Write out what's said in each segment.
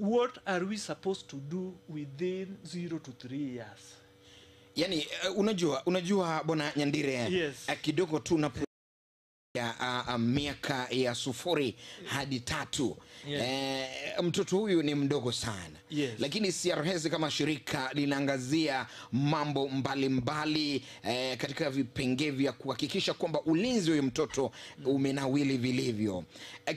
What are we supposed to do within 0 to 3 years? Yani, unajua Bwana Nyandire, Yes. Kidogo tu unapo ya miaka ya 0 hadi 3. Yes. Mtoto huyu ni mdogo sana. Yes. Lakini CRS kama shirika linaangazia mambo mbalimbali katika vipengee vya kuhakikisha kwamba ulinzi wa mtoto umenawili vilivyo.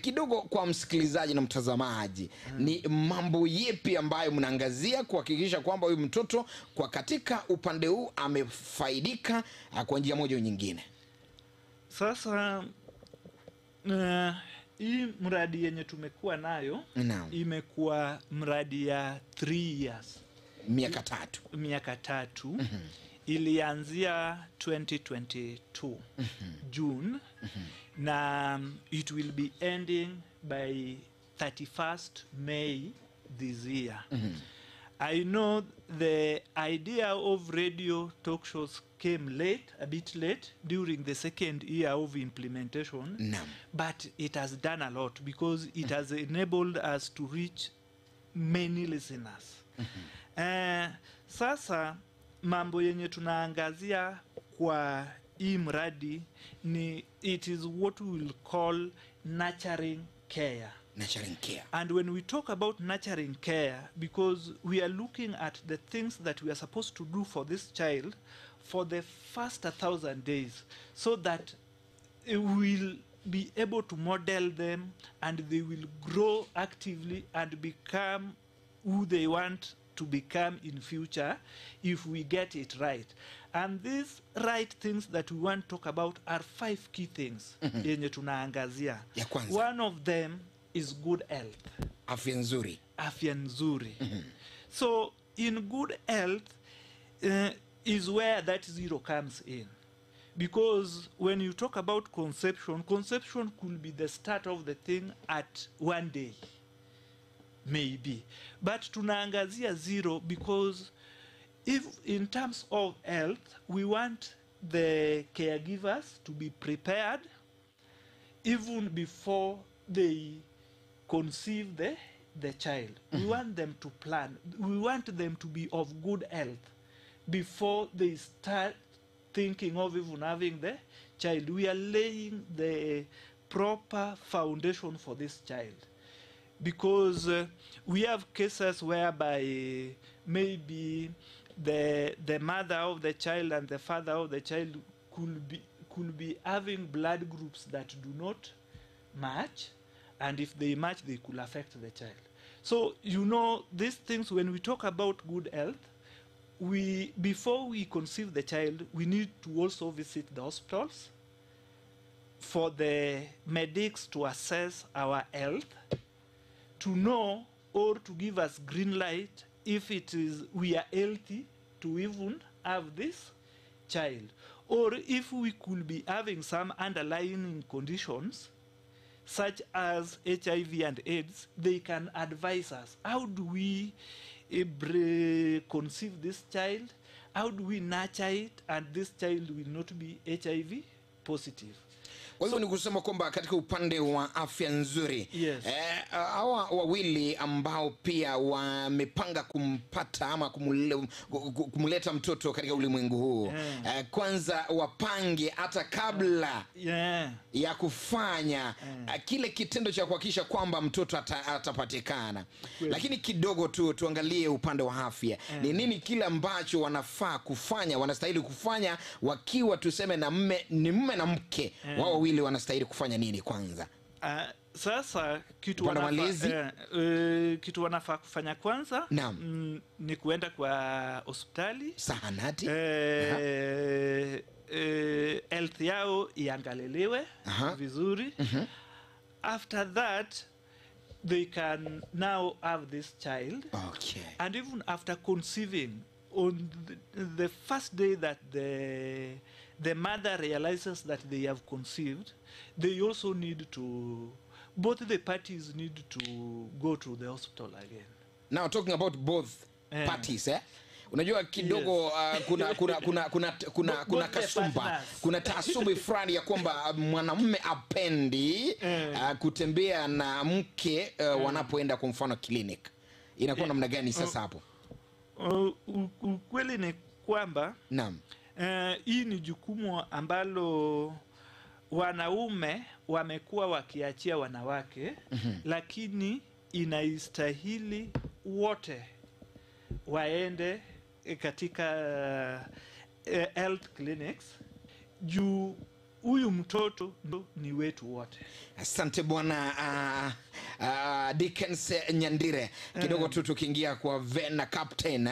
Kidogo kwa msikilizaji na mtazamaji, ni mambo yepi ambayo mnaangazia kuhakikisha kwamba huyu mtoto kwa katika upande huu amefaidika kwa njia moja au nyingine? Sasa hii mradi yenye tumekuwa nayo imekuwa mradi ya 3 years. Miaka 3. Miaka 3. Ilianzia 2022 June. Na it will be ending by 31st May this year. I know the idea of radio talk shows came late, a bit late, during the second year of implementation. But it has done a lot because it has enabled us to reach many listeners. Sasa mambo yenye tunaangazia kwa hii mradi ni, it is what we will call nurturing care. Nurturing care. And when we talk about nurturing care, because we are looking at the things that we are supposed to do for this child for the first 1,000 days, so that we will be able to model them and they will grow actively and become who they want to become in future if we get it right. And these right things that we want to talk about are 5 key things yenye tunaangazia. Ya kwanza. One of them is good health. Afya nzuri. Afya nzuri. So in good health is where that 0 comes in. Because when you talk about conception, conception could be the start of the thing at one day, maybe. But tunaangazia 0 because if in terms of health, we want the caregivers to be prepared even before they conceive the child. We want them to plan. We want them to be of good health before they start thinking of even having the child. We are laying the proper foundation for this child. Because we have cases whereby maybe the mother of the child and the father of the child could be having blood groups that do not match, and if they match, they could affect the child. So, these things, when we talk about good health, before we conceive the child, we need to also visit the hospitals for the medics to assess our health, to know or to give us green light if it is we are healthy to even have this child, or if we could be having some underlying conditions such as HIV and AIDS, they can advise us. How do we conceive this child? How do we nurture it? And this child will not be HIV positive. Kwa hivyo ni kusema kwamba katika upande wa afya nzuri, Yes. Hawa wawili ambao pia wamepanga kumpata ama kumleta mtoto katika ulimwengu huu, kwanza wapange hata kabla ya kufanya kile kitendo cha kuhakikisha kwamba mtoto atapatikana. Lakini kidogo tu tuangalie upande wa afya. Ni nini kile ambacho wanafaa kufanya, wanastahili kufanya wakiwa tuseme na mme, ni mme na mke, wao wawili wanastahili kufanya nini kwanza? Sasa Upande wa malezi? kitu wanafaa kufanya kwanza, ni kuenda kwa hospitali, Zahanati. Health yao iangaliliwe vizuri. After that they can now have this child. And even after conceiving, on the first day that the mother realizes that they have conceived, they also need to, both the parties need to go to the hospital again. Now talking about both parties, Unajua kidogo, kuna Both the kasumba, partners. kuna taasubi fulani ya kwamba mwanamume apendi, kutembea na mke, wanapoenda kwa mfano clinic. Inakuwa namna gani sasa hapo? Ukweli ni kwamba naam, hii ni jukumu ambalo wanaume wamekuwa wakiachia wanawake, lakini inaistahili wote waende katika health clinics juu huyu mtoto ni wetu wote. Asante bwana Dickens Nyandire. Kidogo tu tukiingia kwa Vena Captain,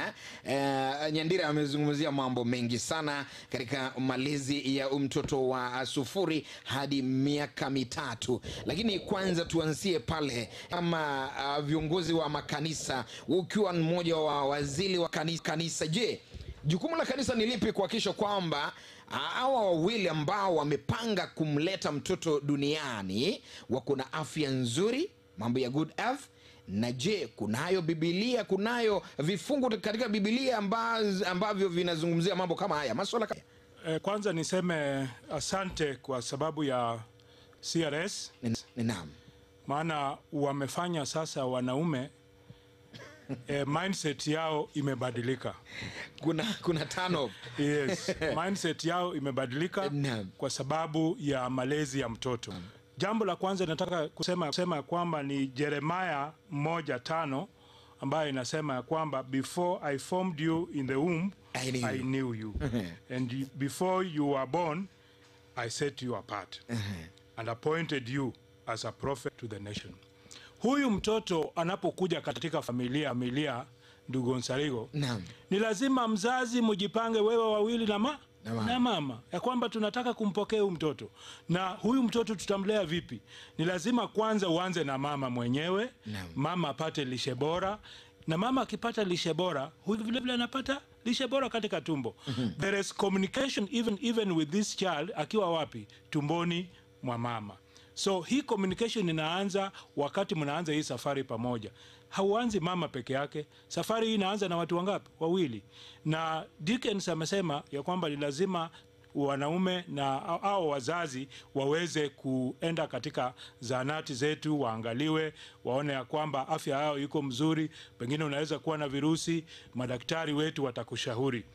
Nyandire amezungumzia mambo mengi sana katika malezi ya mtoto wa 0 hadi miaka 3. Lakini kwanza tuanzie pale kama viongozi wa makanisa, ukiwa mmoja wa wazili wa kanisa, je, jukumu la kanisa ni lipi kuhakikisha kwamba hawa wawili ambao wamepanga kumleta mtoto duniani wako na afya nzuri, mambo ya good health? Na je, kunayo Biblia, kunayo vifungu katika Biblia ambavyo vinazungumzia mambo kama haya masuala? Kwanza niseme asante kwa sababu ya CRS. Naam. Maana wamefanya sasa wanaume mindset yao imebadilika. Kuna tano. Yes, mindset yao imebadilika kwa sababu ya malezi ya mtoto. Jambo la kwanza nataka kusema kwamba ni Jeremiah 1:5 ambayo inasema kwamba before I formed you in the womb I knew you and before you were born I set you apart and appointed you as a prophet to the nation. Huyu mtoto anapokuja katika familia, ndugu Onsarigo, ni lazima mzazi mjipange, wewe wawili na mama, ya kwamba tunataka kumpokea huyu mtoto. Na huyu mtoto tutamlea vipi? Ni lazima kwanza uanze na mama mwenyewe. Mama apate lishe bora, na mama akipata lishe bora, huyu vile vile anapata lishe bora katika tumbo. There is communication even with this child akiwa wapi? Tumboni mwa mama. So hii communication inaanza wakati mnaanza hii safari pamoja. Hauanzi mama peke yake. Safari hii inaanza na watu wangapi? Wawili. Na Dickens amesema ya kwamba ni lazima wanaume na au wazazi waweze kuenda katika zahanati zetu, waangaliwe, waone ya kwamba afya yao iko mzuri. Pengine unaweza kuwa na virusi, madaktari wetu watakushauri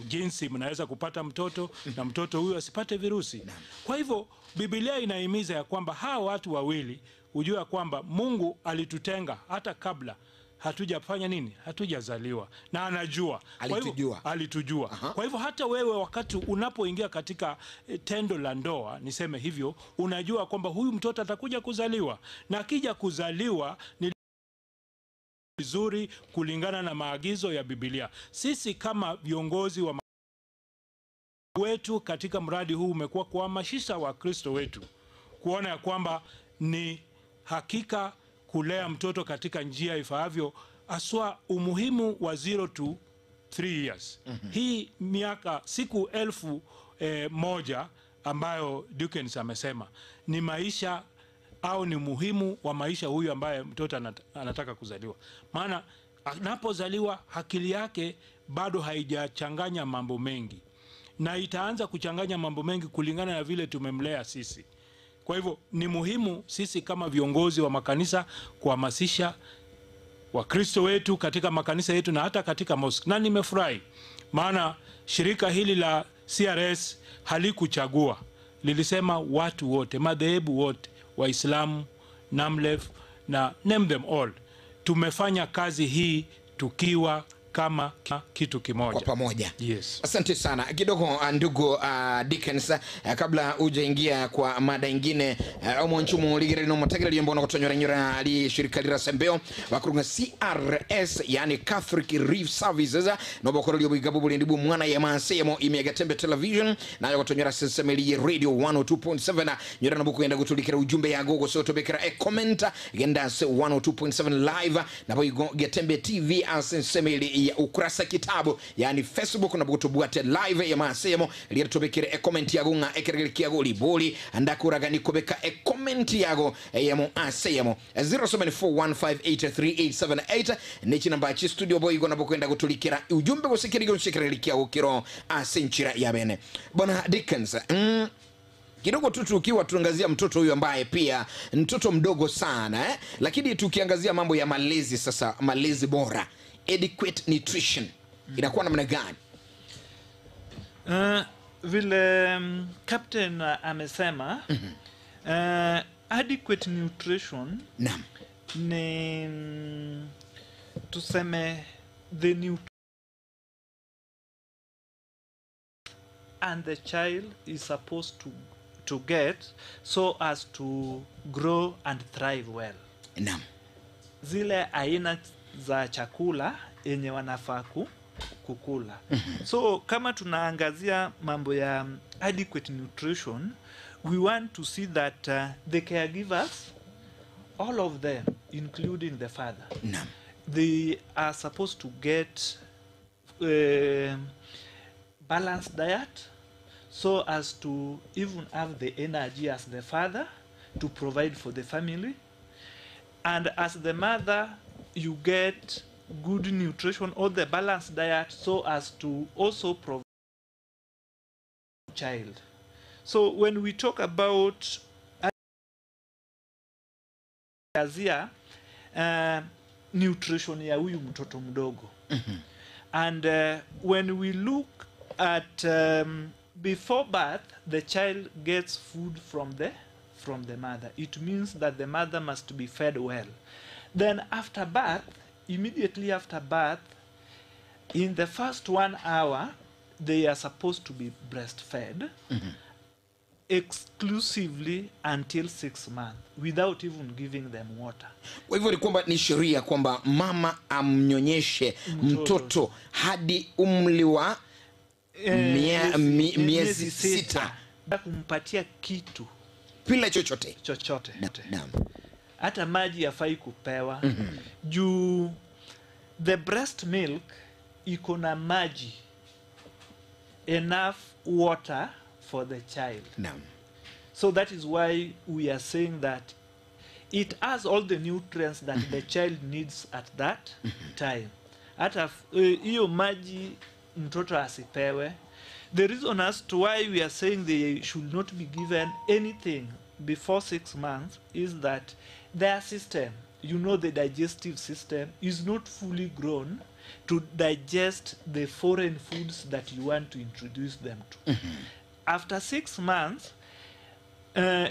jinsi mnaweza kupata mtoto na mtoto huyu asipate virusi. Kwa hivyo Biblia inahimiza ya kwamba hawa watu wawili ujue kwamba Mungu alitutenga hata kabla hatujafanya nini? Hatujazaliwa. Na anajua. Alitujua. Alitujua. Kwa hivyo hata wewe wakati unapoingia katika tendo la ndoa, niseme hivyo, unajua kwamba huyu mtoto atakuja kuzaliwa. Na akija kuzaliwa ni vizuri kulingana na maagizo ya Biblia. Sisi kama viongozi wa wetu katika mradi huu umekuwa kuhamasisha Wakristo wetu kuona ya kwamba ni hakika kulea mtoto katika njia ifaavyo, aswa umuhimu wa 0 to 3 years. Hii miaka siku 1000 ambayo Dickens amesema ni maisha au ni muhimu wa maisha huyu ambaye mtoto anataka kuzaliwa. Maana anapozaliwa akili yake bado haijachanganya mambo mengi, na itaanza kuchanganya mambo mengi kulingana na vile tumemlea sisi. Kwa hivyo ni muhimu sisi kama viongozi wa makanisa kuhamasisha Wakristo wetu katika makanisa yetu na hata katika mosque. Na nimefurahi maana shirika hili la CRS halikuchagua, lilisema watu wote, madhehebu wote, Waislamu, Namlef na name them all. Tumefanya kazi hii tukiwa kama kitu kimoja. Kwa pamoja. Yes. Asante sana. Kidogo ndugu Dickens, kabla hujaingia kwa mada nyingine, omonchumu ligere no motagere liombono kotonyora nyora ali shirika lira sembeo bakurunga CRS, yani Catholic Relief Services, no bokoro lyo bigabu bulindibu mwana ya masemo Imegatembe Television nayo kotonyora sesemeli radio 102.7 nyora na buku enda gutulikira ujumbe ya gogo so tobekera e comment genda 102.7 live na boy Getembe TV asensemeli ya ukurasa kitabu, yani Facebook na bukutubwate live ya masemo liyatobekere e comment yago nga ekeregekia go liboli andakuraga nikobeka e comment yago yamo asemo 0741583878 nechi namba chi studio boy gona bokwenda gutulikira ujumbe gosekirigo nshikirelikia gukiro asenchira ya bene. Bwana Dickens, Kidogo tu tukiwa tuangazia mtoto huyu ambaye pia mtoto mdogo sana Lakini tukiangazia mambo ya malezi sasa, malezi bora, adequate nutrition inakuwa namna gani? Vile Captain amesema, adequate nutrition ni tuseme the nutrition and the child is supposed to get so as to grow and thrive well. Zile aina za chakula yenye wanafaa kukula. So kama tunaangazia mambo ya adequate nutrition, we want to see that the caregivers, all of them, including the father, they are supposed to get balanced diet so as to even have the energy as the father to provide for the family. And as the mother, you get good nutrition or the balanced diet so as to also provide child. So when we talk about nutrition ya huyu mtoto mdogo, and when we look at before birth, the child gets food from the mother. It means that the mother must be fed well. Then after birth, immediately after birth, in the first 1 hour, they are supposed to be breastfed exclusively until 6 months without even giving them water. Kwa hivyo ni kwamba ni sheria kwamba mama amnyonyeshe mtoto hadi umri wa miezi 6. Kumpatia kitu bila chochote. Chochote. Hata maji hafai kupewa. Juu the breast milk iko na maji, enough water for the child. So that is why we are saying that it has all the nutrients that the child needs at that time. Hata hiyo maji mtoto asipewe. The reason as to why we are saying they should not be given anything before 6 months is that their system, you know, the digestive system is not fully grown to digest the foreign foods that you want to introduce them to. After 6 months,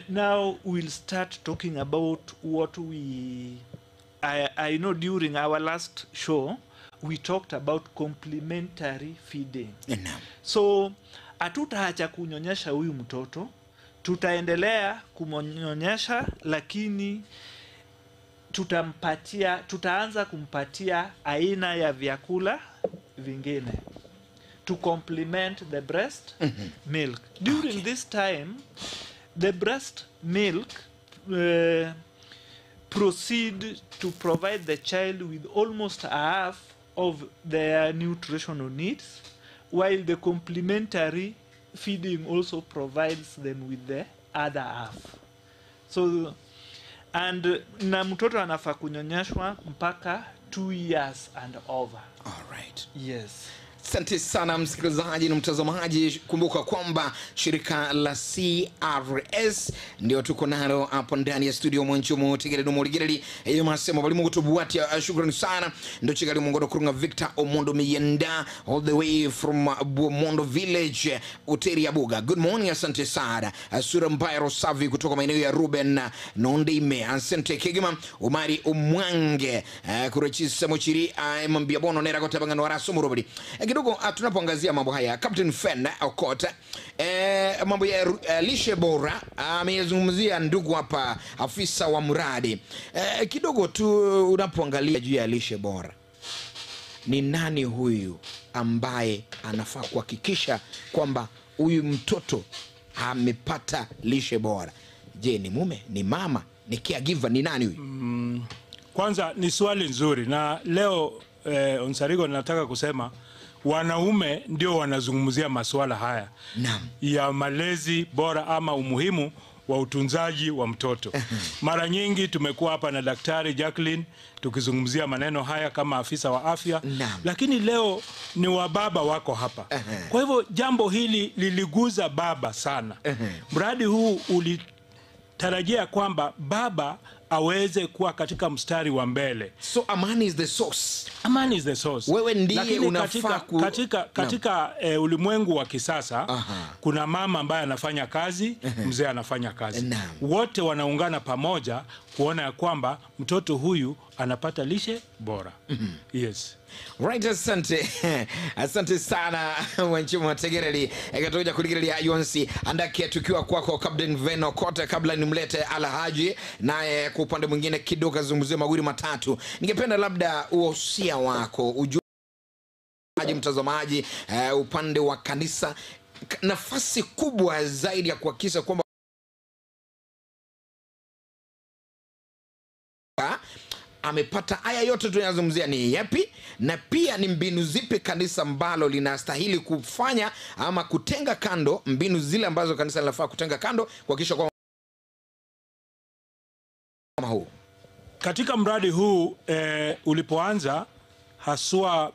now we'll start talking about what we... I know during our last show, we talked about complementary feeding. So, hatutaacha kunyonyesha huyu mtoto, tutaendelea kumnyonyesha, lakini tutaanza kumpatia aina ya vyakula vingine to complement the breast milk. During this time, the breast milk proceed to provide the child with almost half of their nutritional needs, while the complementary feeding also provides them with the other half. So, and na mtoto anafaa kunyonyeshwa mpaka 2 years and over. All right. Yes. Asante sana msikilizaji na mtazamaji. Kumbuka kwamba shirika la CRS ndio tuko nalo hapo ndani ya studio mwancho mutegere no muligereri eyo masemo bali mukutubuatia. Shukrani sana ndo chigali mungodo kurunga Victor Omondo Miyenda all the way from Buomondo Village Uteri Abuga. Good morning, asante sana. Sura Mbairo Savi kutoka maeneo ya Ruben Nondeime, asante Kigima Umari Umwange kurechisa mochiri mambia bono nera kotabanga no araso murobri. Kidogo tunapoangazia mambo haya, Captain Fen Okot, mambo ya lishe bora amezungumzia ndugu hapa afisa wa mradi. Kidogo tu unapoangalia juu ya lishe bora, ni nani huyu ambaye anafaa kuhakikisha kwamba huyu mtoto amepata lishe bora? Je, ni mume, ni mama, ni caregiver, ni nani huyu? Kwanza ni swali nzuri, na leo Onsarigo nataka kusema wanaume ndio wanazungumzia masuala haya ya malezi bora ama umuhimu wa utunzaji wa mtoto. Mara nyingi tumekuwa hapa na Daktari Jacqueline tukizungumzia maneno haya kama afisa wa afya. Lakini leo ni wababa wako hapa. Kwa hivyo jambo hili liliguza baba sana. Mradi huu ulitarajia kwamba baba aweze kuwa katika mstari wa mbele. So a man is the source. A man is the source. Wewe ndiye Lakini unafaa katika ulimwengu wa kisasa, kuna mama ambaye anafanya kazi, mzee anafanya kazi. Wote wanaungana pamoja kuona ya kwamba mtoto huyu anapata lishe bora. Yes. Right, asante. Asante sana Mwanchimu Mategereli. Ekatoja kuligerelia yonsi andake tukiwa kwako Captain Veno Kote, kabla nimlete Alhaji naye kwa upande mwingine kidogo azungumzie mawili matatu. Ningependa labda uhosia wako, ujue mtazamaji, upande wa kanisa, nafasi kubwa zaidi ya kuhakikisha kwamba amepata haya yote tunayozungumzia ni yapi, na pia ni mbinu zipi kanisa ambalo linastahili kufanya ama kutenga kando, mbinu zile ambazo kanisa linafaa kutenga kando kuhakikisha kwamba huu katika mradi huu ulipoanza haswa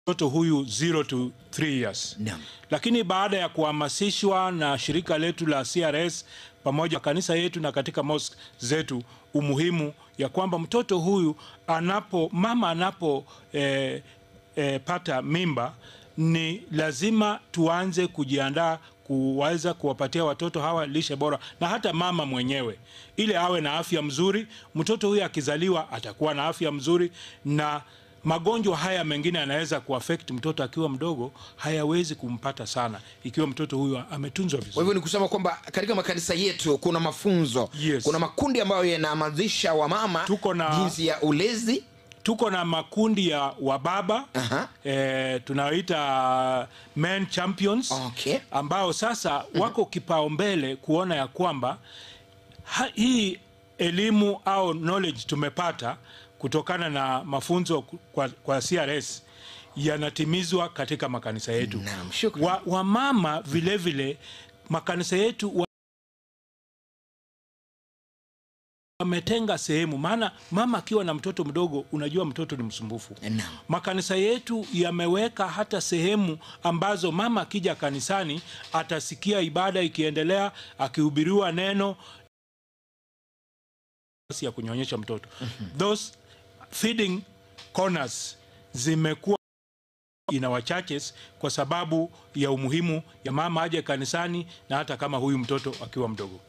mtoto huyu 0 to 3 years. Naam. Lakini baada ya kuhamasishwa na shirika letu la CRS pamoja na kanisa yetu na katika mosque zetu, umuhimu ya kwamba mtoto huyu anapo mama anapo pata mimba, ni lazima tuanze kujiandaa kuweza kuwapatia watoto hawa lishe bora, na hata mama mwenyewe ili awe na afya mzuri. Mtoto huyu akizaliwa atakuwa na afya mzuri, na magonjwa haya mengine yanaweza kuaffect mtoto akiwa mdogo hayawezi kumpata sana ikiwa mtoto huyu ametunzwa vizuri. Kwa hivyo ni kusema kwamba katika makanisa yetu kuna mafunzo, yes. Kuna makundi ambayo yanahamasisha wamama jinsi ya ulezi. Tuko na makundi ya wababa, tunaoita men champions, okay, ambao sasa wako kipaumbele kuona ya kwamba hii elimu au knowledge tumepata kutokana na mafunzo kwa CRS yanatimizwa katika makanisa yetu. Wamama vile vile makanisa yetu wametenga sehemu, maana mama akiwa na mtoto mdogo, unajua mtoto ni msumbufu. Makanisa yetu yameweka hata sehemu ambazo mama akija kanisani atasikia ibada ikiendelea, akihubiriwa neno ya kunyonyesha mtoto. Those feeding corners zimekuwa in our churches kwa sababu ya umuhimu ya mama aje kanisani, na hata kama huyu mtoto akiwa mdogo.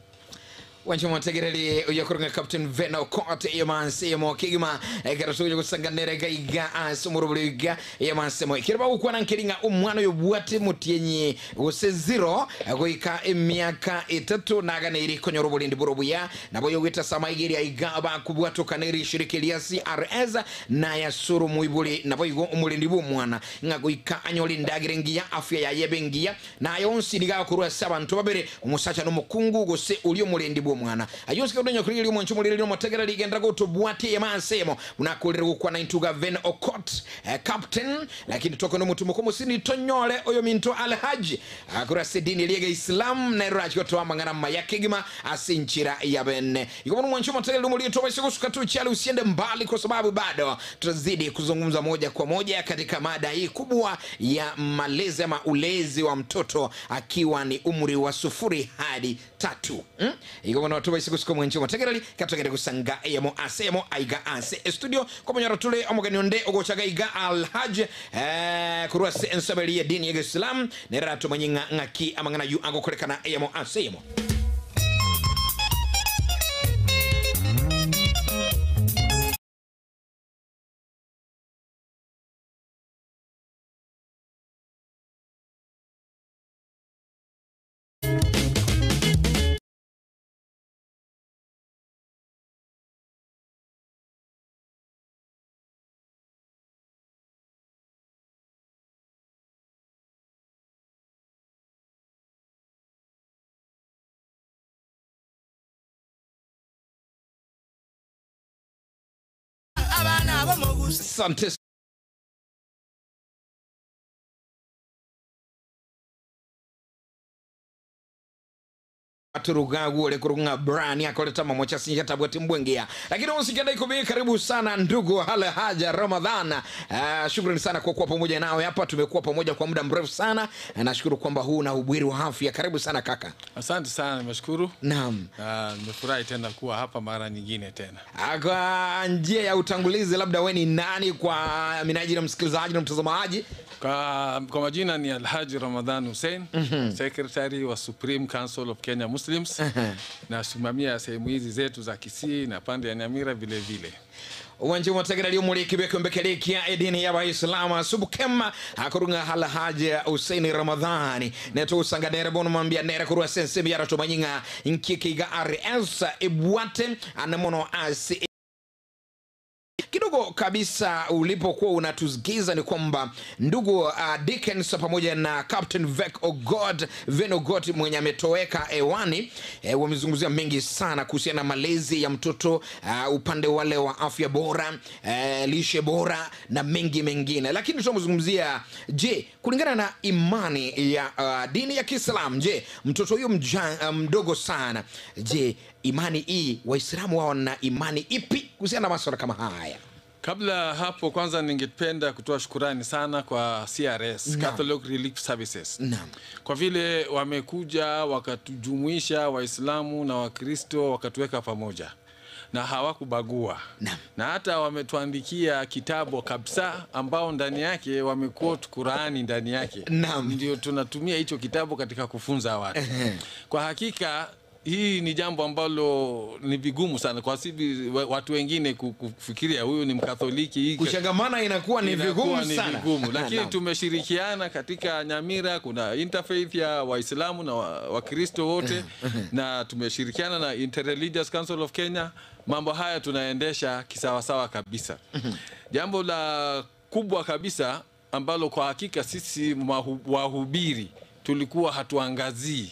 Wancho Mwategereli uyakurunga Captain Veno Kote yamanse mo kigima ekarasuyo kusanganere gaiga asumuruburiga yamanse mo kirba ukwana nkiringa umwana yobwate mutienyi gose 0 goika emyaka 3 nagana iri konyoro bulindi burobuya nabo yogweta samaigeria iga bakubwato kaneri shiriki ya CRS na yasuru muibuli nabo igo umulindi bumwana ngagoika anyoli ndagire ngiya afya ya yebengiya na yonsi diga kurwa sabantu babere umusacha no mukungu gose uli umulindi mwana ayosika udonyo kurili mwancho mulili Mwategera ligendra go tobwati yamansemo unakulira gukwana intuga Ven Okot captain, lakini toko no mutumo komo sini tonyole oyo minto Alhaji akura sedini liege Islam na rachi ko twamangana mayakigima asinchira yabene ikomo mwancho Mwategera mulili toba sikusuka tu chali, usiende mbali kwa sababu bado tutazidi kuzungumza moja kwa moja katika mada hii kubwa ya malezi ama ulezi wa mtoto akiwa ni umri wa 0 hadi 3. Ikomo watu siku mwencho Mwategerali katogere kusanga yemo asemo aiga ase studio komonyora tule omogeni onde ogochaga iga Alhaji kurwa se ensabeli ya dini ya Islam nerato manyinga ngaki amangana yu agokorekana yemo asemo. Asante. Turugagu kurunga brani akoleta mamocha sinja tabwati mbwengia. Lakini usikenda ikubi, karibu sana ndugu Hala Haja Ramadhana. Shukrani sana kwa kuwa pamoja nawe hapa, tumekuwa pamoja kwa muda mrefu sana. Nashukuru kwamba huu na ubwiri wa afya. Karibu sana kaka. Asante sana, nimeshukuru. Naam. Nimefurahi tena kuwa hapa mara nyingine tena. Kwa njia ya utangulizi, labda wewe ni nani kwa minajili ya msikilizaji na mtazamaji? Kwa majina ni Alhaji Ramadhan Hussein, Secretary wa Supreme Council of Kenya Muslims. Nasimamia sehemu hizi zetu za Kisii na pande ya Nyamira vile vile. Uwanja mwategera muri kibeko mbekelekia edini ya Waislamu subukema akurunga hala haja Hussein Ramadhani neto usanganere bono mambia nere kurwa sense biara tomanyinga nkikiga RS ebwate anamono asi kidogo kabisa. Ulipokuwa unatusikiza ni kwamba ndugu Dickens pamoja na Captain Vek Ogod Venogot mwenye ametoweka hewani, wamezungumzia mengi sana kuhusiana na malezi ya mtoto, upande wale wa afya bora, lishe bora na mengi mengine. Lakini tunamzungumzia, je, kulingana na imani ya dini ya Kiislamu, je, mtoto huyo mdogo sana, je, imani hii Waislamu wao na imani ipi kuhusiana na masuala kama haya? Kabla hapo kwanza ningependa kutoa shukurani sana kwa CRS, Catholic Relief Services. Naam. Kwa vile wamekuja wakatujumuisha Waislamu na Wakristo wakatuweka pamoja na hawakubagua. Naam. Na hata wametuandikia kitabu kabisa ambao ndani yake wamequote Qurani ndani yake. Naam. Ndio tunatumia hicho kitabu katika kufunza watu. Kwa hakika hii ni jambo ambalo ni vigumu sana kwa sababu watu wengine kufikiria huyu ni Mkatholiki, kushangamana inakuwa ni vigumu sana. Vigumu. Lakini tumeshirikiana katika Nyamira, kuna interfaith ya Waislamu na Wakristo wote na tumeshirikiana na Interreligious Council of Kenya. Mambo haya tunaendesha kisawasawa kabisa. Jambo la kubwa kabisa ambalo kwa hakika sisi wahubiri tulikuwa hatuangazii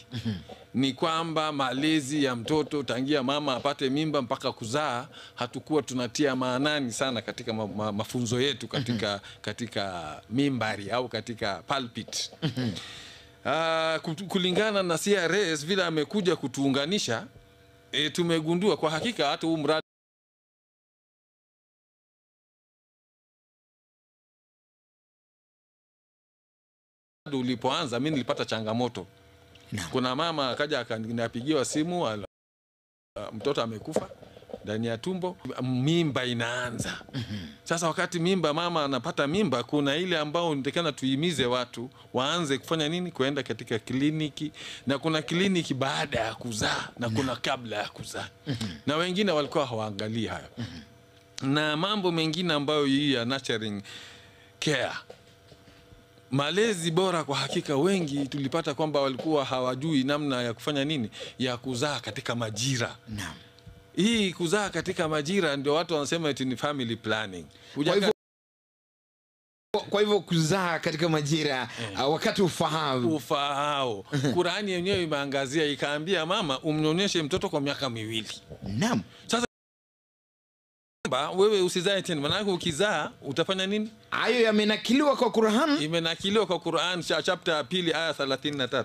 ni kwamba malezi ya mtoto tangia mama apate mimba mpaka kuzaa hatukuwa tunatia maanani sana katika mafunzo yetu katika mimbari au katika pulpit. Kulingana na CRS vile amekuja kutuunganisha, tumegundua kwa hakika hata huu mradi ulipoanza mimi nilipata changamoto. Kuna mama akaja akanipigiwa simu, mtoto amekufa ndani ya tumbo, mimba inaanza. Sasa wakati mimba mama anapata mimba, kuna ile ambao nitakana tuimize watu waanze kufanya nini, kuenda katika kliniki, na kuna kliniki baada ya kuzaa na kuna kabla ya kuzaa. Na wengine walikuwa hawaangalii hayo. Na mambo mengine ambayo hii ya nurturing care, malezi bora, kwa hakika wengi tulipata kwamba walikuwa hawajui namna ya kufanya nini, ya kuzaa katika majira. Naam. Hii kuzaa katika majira ndio watu wanasema eti ni family planning. Kwa hivyo kuzaa katika majira wakati ufahamu. Qurani yenyewe imeangazia ikaambia mama umnyonyeshe mtoto kwa miaka 2. Naam. Sasa wewe usizae tena, maana ukizaa utafanya nini? Hayo yamenakiliwa kwa Qur'an. Imenakiliwa kwa Qur'an chapter 2 aya 33,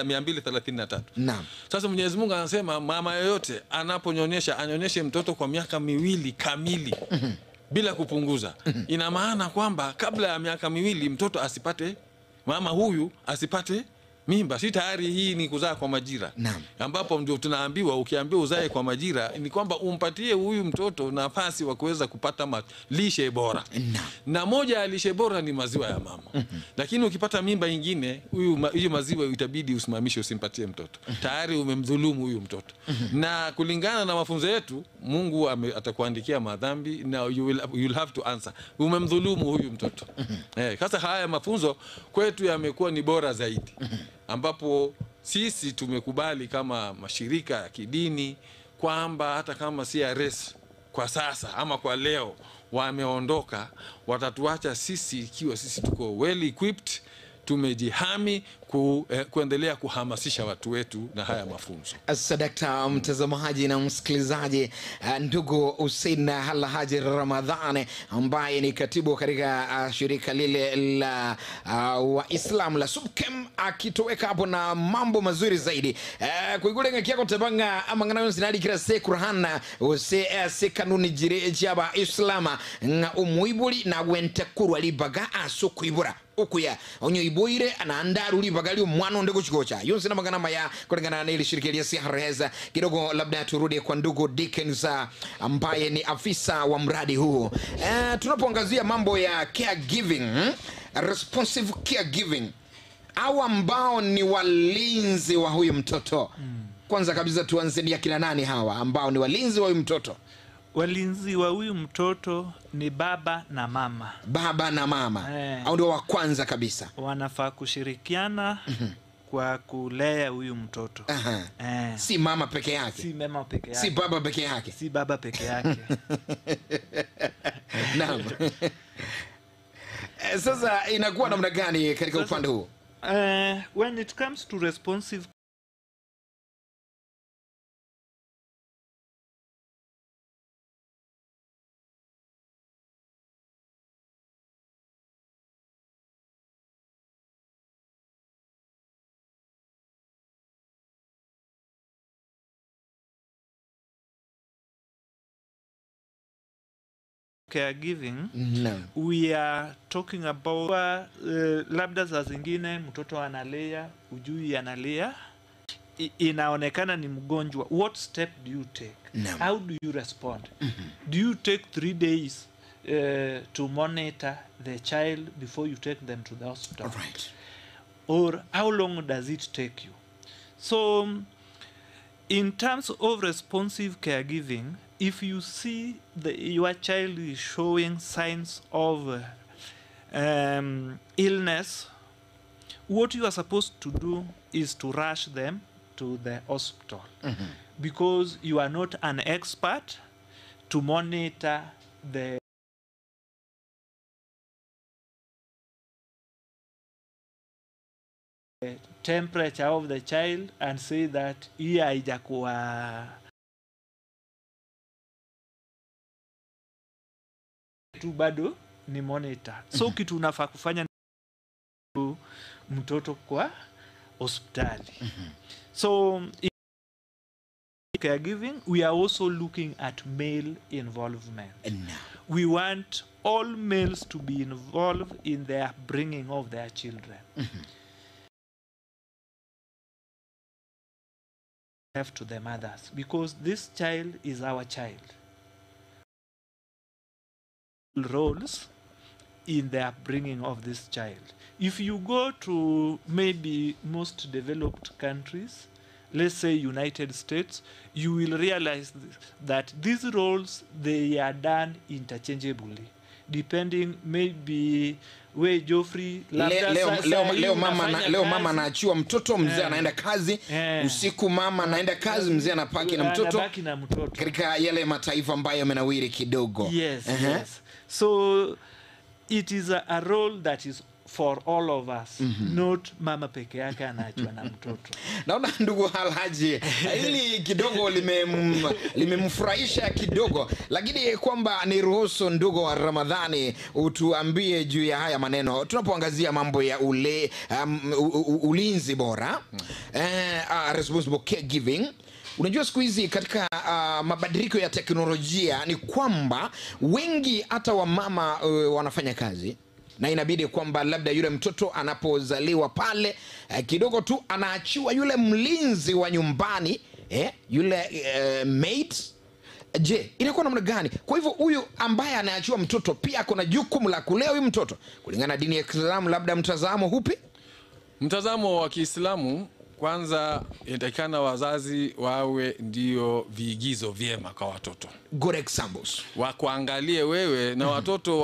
233. Naam. Sasa Mwenyezi Mungu anasema mama yoyote anaponyonyesha anyonyeshe mtoto kwa miaka 2 kamili bila kupunguza. Ina maana kwamba kabla ya miaka 2 mtoto asipate, mama huyu asipate mimba. Si tayari hii ni kuzaa kwa majira. Naam. Ambapo ndio tunaambiwa ukiambiwa uzae kwa majira ni kwamba umpatie huyu mtoto nafasi wa kuweza kupata lishe bora. Naam. Na moja ya lishe bora ni maziwa ya mama. Lakini ukipata mimba nyingine, huyu maziwa itabidi usimamishe, usimpatie mtoto. Tayari umemdhulumu huyu mtoto. Na kulingana na mafunzo yetu, Mungu atakuandikia madhambi na you'll have to answer. Umemdhulumu huyu mtoto. Sasa haya mafunzo kwetu yamekuwa ni bora zaidi. Ambapo sisi tumekubali kama mashirika ya kidini kwamba hata kama CRS kwa sasa ama kwa leo wameondoka, watatuacha sisi ikiwa sisi tuko well equipped, tumejihami kuendelea kuhamasisha watu wetu na haya mafunzo. Sadakta mtazamaji na msikilizaji, ndugu Hussein Alhaji Ramadhani ambaye ni katibu katika shirika lile la Waislam la SUPKEM akitoweka hapo na mambo mazuri zaidi. Kuigulenga kiako tabanga amangana yonsi nadi kila se Qur'an ose se kanuni jire chaba Islama nga umuibuli na wente kurwa libaga aso kuibura okuya onyo iboire anaandaru libagali mwana ndego chikocha yonse namangana maya kulingana na ile shirika ya CRS. Kidogo labda turudi kwa ndugu Dickens ambaye ni afisa wa mradi huu. Tunapoangazia mambo ya caregiving, responsive caregiving, au ambao ni walinzi wa huyu mtoto. Kwanza kabisa tuanze ni akina nani hawa ambao ni walinzi wa huyu mtoto? Walinzi wa huyu mtoto ni baba na mama. Baba na mama. Au ndio wa kwanza kabisa. Wanafaa kushirikiana kwa kulea huyu mtoto. Si mama peke yake. Si mama peke yake. Si baba peke yake. Si baba peke yake. Naam. Sasa inakuwa namna gani katika upande huu? When it comes to responsive caregiving, no, we are talking about labda saa zingine mtoto analia, ujui analia, inaonekana ni mgonjwa. What step do you take? No. How do you respond? Do you take 3 days to monitor the child before you take them to the hospital? Right. Or how long does it take you? So in terms of responsive caregiving, if you see your child is showing signs of illness, what you are supposed to do is to rush them to the hospital. Because you are not an expert to monitor the temperature of the child and say that hii haijakuwa tu bado ni monitor. So kitu unafaa kufanya mtoto kwa hospitali. So in caregiving, we are also looking at male involvement. We want all males to be involved in their bringing of their children. Left to the mothers, because this child is our child. Roles in the upbringing of this child. If you go to maybe most developed countries, let's say United States, you will realize that these roles, they are done interchangeably, depending maybe we Geoffrey, leo mama anaachiwa mtoto, mzee anaenda kazi, usiku mama anaenda kazi, mzee anapaki na mtoto, katika yale mataifa ambayo yamenawiri kidogo. Yes, yes. So it is a role that is for all of us, not mama peke yake anaachwa na mtoto. Naona ndugu Alhaji hili kidogo limemfurahisha kidogo, lakini kwamba niruhusu ndugu wa Ramadhani utuambie juu ya haya maneno tunapoangazia mambo ya ulinzi bora, responsible caregiving. Unajua siku hizi katika mabadiliko ya teknolojia ni kwamba wengi hata wamama wanafanya kazi, na inabidi kwamba labda yule mtoto anapozaliwa pale kidogo tu anaachiwa yule mlinzi wa nyumbani, yule mate. Je, inakuwa namna gani? Kwa hivyo huyu ambaye anaachiwa mtoto pia kuna jukumu la kulea huyu mtoto kulingana na dini ya Kiislamu. Labda mtazamo hupi? Mtazamo wa Kiislamu, kwanza inatakikana wazazi wawe ndio viigizo vyema kwa watoto. Good examples. Wakuangalie wewe na watoto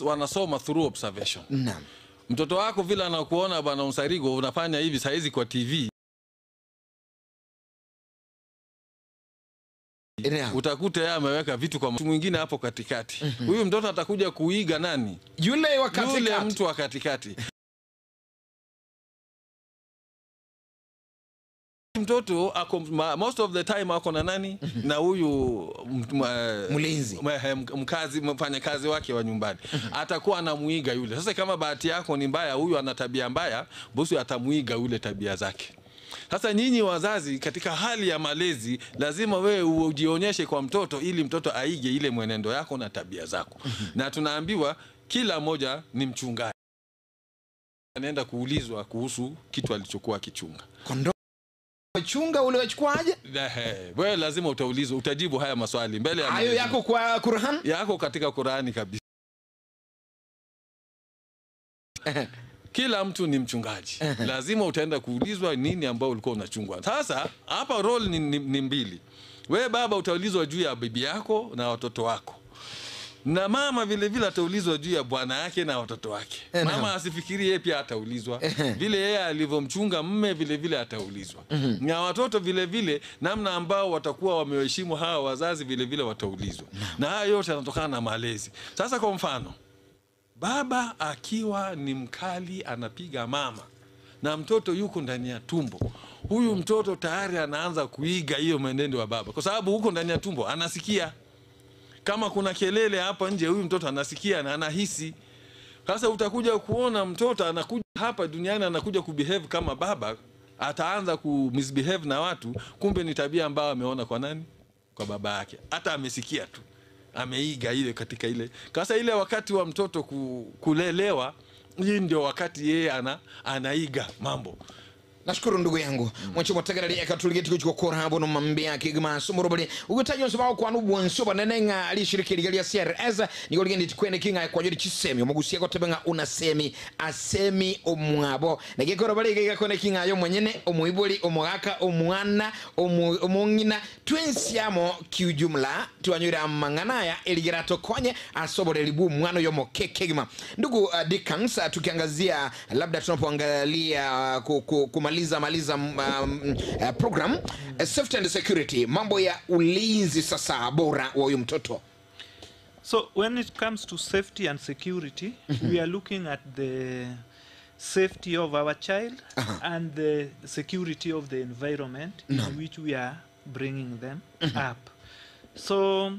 wanasoma through observation. Naam. Mtoto wako vile anakuona bwana Msarigo unafanya hivi saizi kwa TV. Utakuta yeye ameweka vitu kwa mtu mwingine hapo katikati. Huyu mtoto atakuja kuiga nani? Yule wa katikati. Yule mtu wa katikati. Mtoto ako most of the time ako na nani? Na huyu mlinzi, mkazi, mfanyakazi wake wa nyumbani. Atakuwa anamuiga yule. Sasa kama bahati yako ni mbaya, huyu ana tabia mbaya, bosi atamuiga yule tabia zake. Sasa nyinyi wazazi katika hali ya malezi lazima wewe ujionyeshe kwa mtoto ili mtoto aige ile mwenendo yako na tabia zako. Na tunaambiwa kila mmoja ni mchungaji. Anaenda kuulizwa kuhusu kitu alichokuwa akichunga. Kondoo chunga ule wachukuaje? Wewe lazima utaulizwa, utajibu haya maswali mbele ya hayo yako kwa Qur'an? Yako katika Qur'ani kabisa. Kila mtu ni mchungaji. Lazima utaenda kuulizwa nini ambao ulikuwa unachungwa. Sasa hapa role ni mbili. Wewe baba utaulizwa juu ya bibi yako na watoto wako. Na mama vile vile ataulizwa juu ya bwana yake na watoto wake. Mama asifikiri yeye pia ataulizwa. Vile yeye alivyomchunga mume vile vile ataulizwa. Na watoto vile vile namna ambao watakuwa wameheshimu hawa wazazi vile vile wataulizwa. Na haya yote yanatokana na malezi. Sasa kwa mfano, baba akiwa ni mkali anapiga mama na mtoto yuko ndani ya tumbo, huyu mtoto tayari anaanza kuiga hiyo mwenendo wa baba, kwa sababu huko ndani ya tumbo anasikia kama kuna kelele hapa nje, huyu mtoto anasikia na anahisi. Sasa utakuja kuona mtoto anakuja hapa duniani anakuja kubehave kama baba, ataanza ku misbehave na watu, kumbe ni tabia ambayo ameona kwa nani? Kwa baba yake. Hata amesikia tu, ameiga ile katika ile. Sasa ile wakati wa mtoto kulelewa, hii ndio wakati yeye anaiga mambo. Nashukuru ndugu yangu. Mwacho mwategereri ekatulige tukuchukua kora habo no mambia kigma sumurubali. Ugutaji nsoma kwa nubu nsoba nenenga alishiriki ligalia CRS ni goligende tikwene kinga kwa jodi chisemi omugusia ko tebenga unasemi asemi omwabo. Nagekoro bali giga kone kinga yo mwenyene omuiboli omugaka omwana omungina twensiamo kiujumla tuanyura mangana ya eligerato konye asobore libu mwana yo mokekegma. Ndugu Dickens, tukiangazia labda tunapoangalia kumaliza program safety and security, mambo ya ulinzi sasa bora wa huyu mtoto. So when it comes to safety and security, we are looking at the safety of our child and the security of the environment in which we are bringing them up. So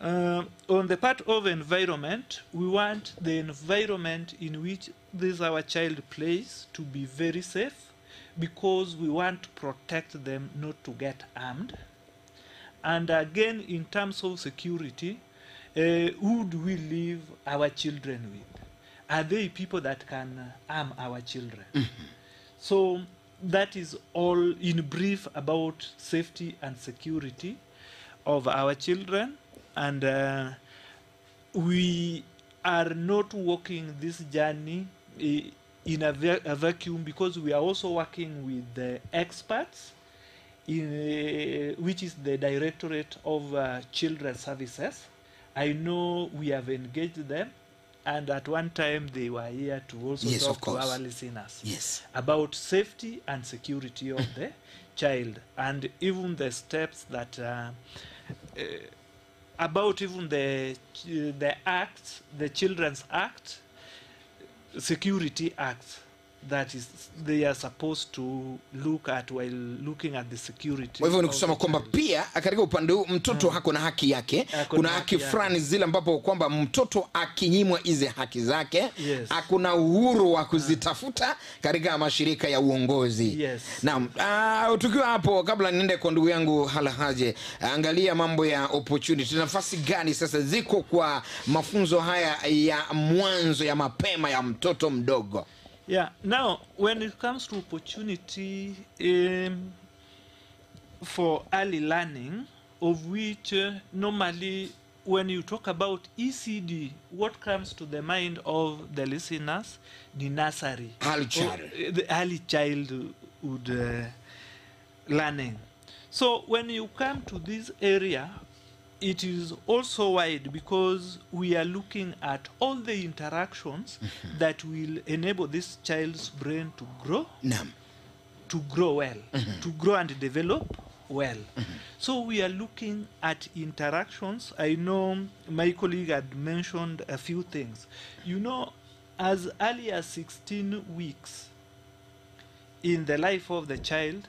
on the part of environment, we want the environment in which this our child plays to be very safe, because we want to protect them not to get armed. And again, in terms of security, who do we leave our children with? Are they people that can arm our children? So that is all in brief about safety and security of our children. And we are not walking this journey in a vacuum, because we are also working with the experts, in, which is the Directorate of Children's Services. I know we have engaged them, and at one time they were here to also talk to our listeners about safety and security of the child, and even the steps that about even the acts, the Children's Act, Security Act, that is they are supposed to look at while looking at the security. Kwa hivyo ni kusema kwamba pia katika upande huu mtoto hako na haki yake. Kuna haki fulani zile ambapo kwamba mtoto akinyimwa hizi haki zake, hakuna uhuru wa kuzitafuta katika mashirika ya uongozi. Naam, tukiwa hapo, kabla niende kwa ndugu yangu Halahaje, angalia mambo ya opportunity. Nafasi gani sasa ziko kwa mafunzo haya ya mwanzo ya mapema ya mtoto mdogo? Yeah, now when it comes to opportunity for early learning, of which normally when you talk about ECD, what comes to the mind of the listeners? The nursery. Early child. The early childhood learning. So when you come to this area, it is also wide, because we are looking at all the interactions that will enable this child's brain to grow, to grow well, to grow and develop well. So we are looking at interactions. I know my colleague had mentioned a few things. You know, as early as 16 weeks in the life of the child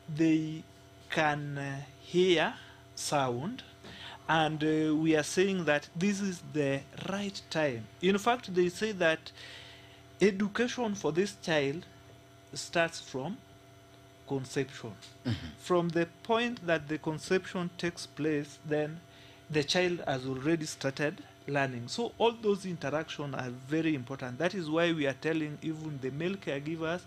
they can hear sound, and we are saying that this is the right time. In fact, they say that education for this child starts from conception. From the point that the conception takes place, then the child has already started learning. So all those interactions are very important. That is why we are telling even the male caregivers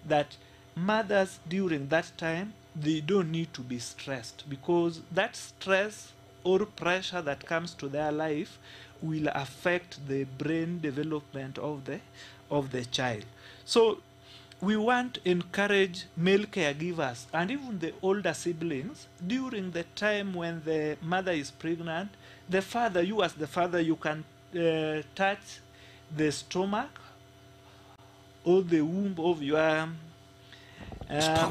that mothers during that time, they don't need to be stressed, because that stress or pressure that comes to their life will affect the brain development of the child. So we want to encourage male caregivers and even the older siblings during the time when the mother is pregnant. The father, you as the father, you can touch the stomach or the womb of your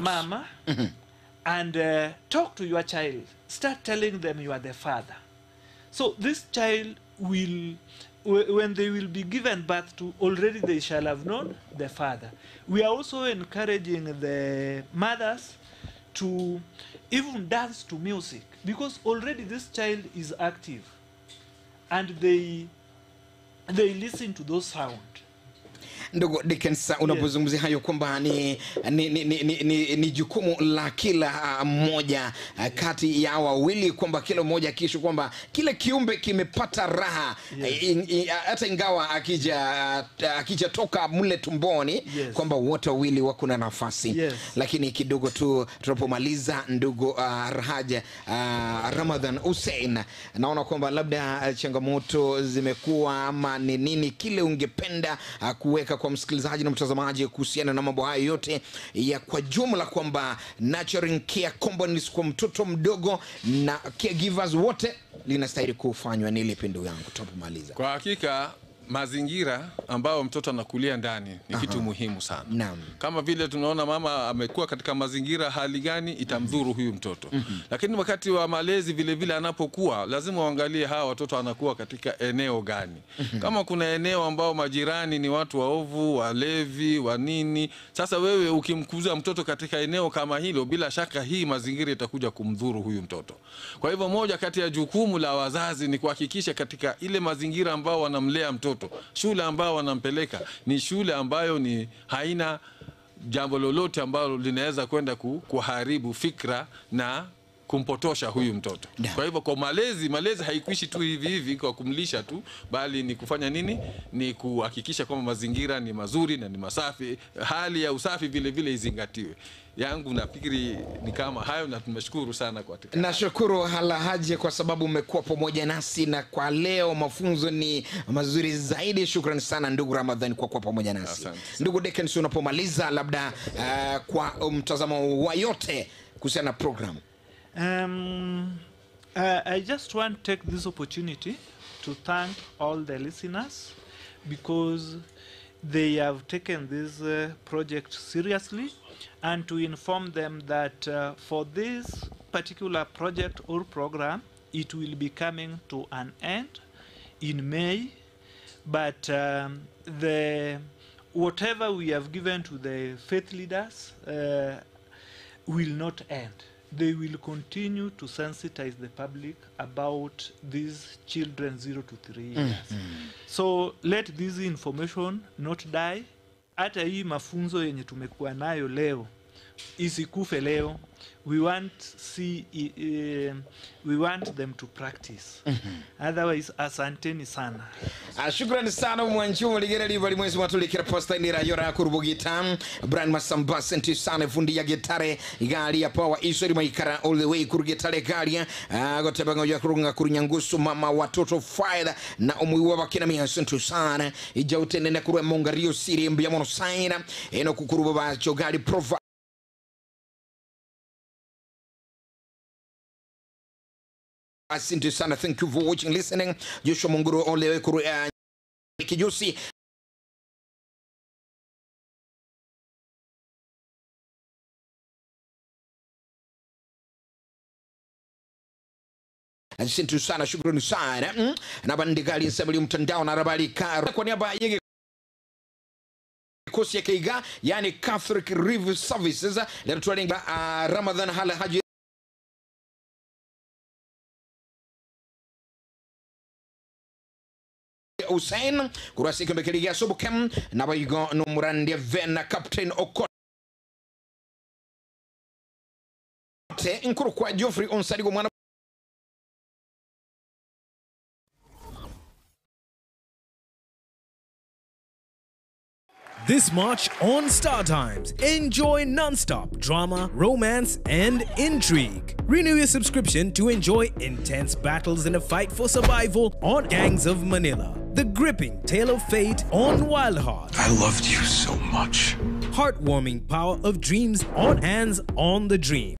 mama and talk to your child. Start telling them you are the father. So this child will, when they will be given birth to, already they shall have known the father. We are also encouraging the mothers to even dance to music, because already this child is active and they listen to those sound. Ndugu Dickens, unapozungumzia hayo kwamba ni jukumu la kila mmoja kati ya wawili, kwamba kila mmoja kisha kwamba kila kiumbe kimepata raha, hata ingawa akija toka mle tumboni, kwamba wote wawili wako na nafasi. Lakini kidogo tu tunapomaliza, ndugu Rahaja Ramadhan Hussein, naona kwamba labda changamoto zimekuwa ama ni nini kile ungependa kuweka kwa msikilizaji na mtazamaji kuhusiana na mambo hayo yote ya kwa jumla, kwamba nurturing care companies kwa mtoto mdogo na caregivers wote linastahili kufanywa ni lipi, ndugu yangu, tunapomaliza? Kwa hakika mazingira ambayo mtoto anakulia ndani ni kitu muhimu sana. Naam. Kama vile tunaona mama amekuwa katika mazingira hali gani itamdhuru huyu mtoto. Lakini wakati wa malezi vile vile anapokuwa lazima uangalie hawa watoto anakuwa katika eneo gani. Kama kuna eneo ambao majirani ni watu waovu, walevi, wa nini, sasa wewe ukimkuza mtoto katika eneo kama hilo, bila shaka hii mazingira itakuja kumdhuru huyu mtoto. Kwa hivyo moja kati ya jukumu la wazazi ni kuhakikisha katika ile mazingira ambao wanamlea mtoto, shule ambayo wanampeleka ni shule ambayo ni haina jambo lolote ambalo linaweza kwenda kuharibu fikra na kumpotosha huyu mtoto. Kwa hivyo kwa malezi haikuishi tu hivi hivi kwa kumlisha tu, bali ni kufanya nini? Ni kuhakikisha kwamba mazingira ni mazuri na ni masafi, hali ya usafi vile vile izingatiwe. Yangu nafikiri ni kama hayo, na tumeshukuru sana kwa tika. Nashukuru Alhaji kwa sababu umekuwa pamoja nasi na kwa leo mafunzo ni mazuri zaidi. Shukrani sana ndugu Ramadhan kwa kuwa pamoja nasi. Asante. Ndugu Dickens, unapomaliza labda kwa mtazamo wa yote kuhusiana na program. I just want to take this opportunity to thank all the listeners because they have taken this project seriously, and to inform them that for this particular project or program, it will be coming to an end in May, but the whatever we have given to the faith leaders will not end. They will continue to sensitize the public about these children 0 to 3 years. So let this information not die. Hata hii mafunzo yenye tumekuwa nayo leo isikufe leo. We want them to practice. Otherwise, asanteni sana. Shukrani sana mwanchumo ligera liva mwezi watulikira posta ni rayora kurubugita Brian Masamba, senti sana fundi ya gitare gari ya power isori maikara all the way kurugitare gari gotebango ya kurunga kurunyangusu mama watoto fire na umuiwa bakina mi senti sana ijautene kurwe mongario siri mbya mono saina eno kukuruba bacho gari prova. Asante sana, thank you for watching, listening. Joshua Munguru olewe kuru kijusi. Asante sana, shukrani sana. Na bandigali nsabili mtandao na rabali kar. Kwa niaba yege ekosi ya keiga, yani Catholic Relief Services lero twalinga Ramadhan Hala Haji Hussein kurasi kembekeligia sobukem nabayigo nomurandia vena Captain Okote nkuru kwa Geoffrey Onsarigo mwana. This March on Star Times, enjoy non-stop drama, romance, and intrigue. Renew your subscription to enjoy intense battles in a fight for survival on Gangs of Manila, the gripping tale of fate on Wild Heart. I loved you so much. Heartwarming power of dreams on Hands on the Dream.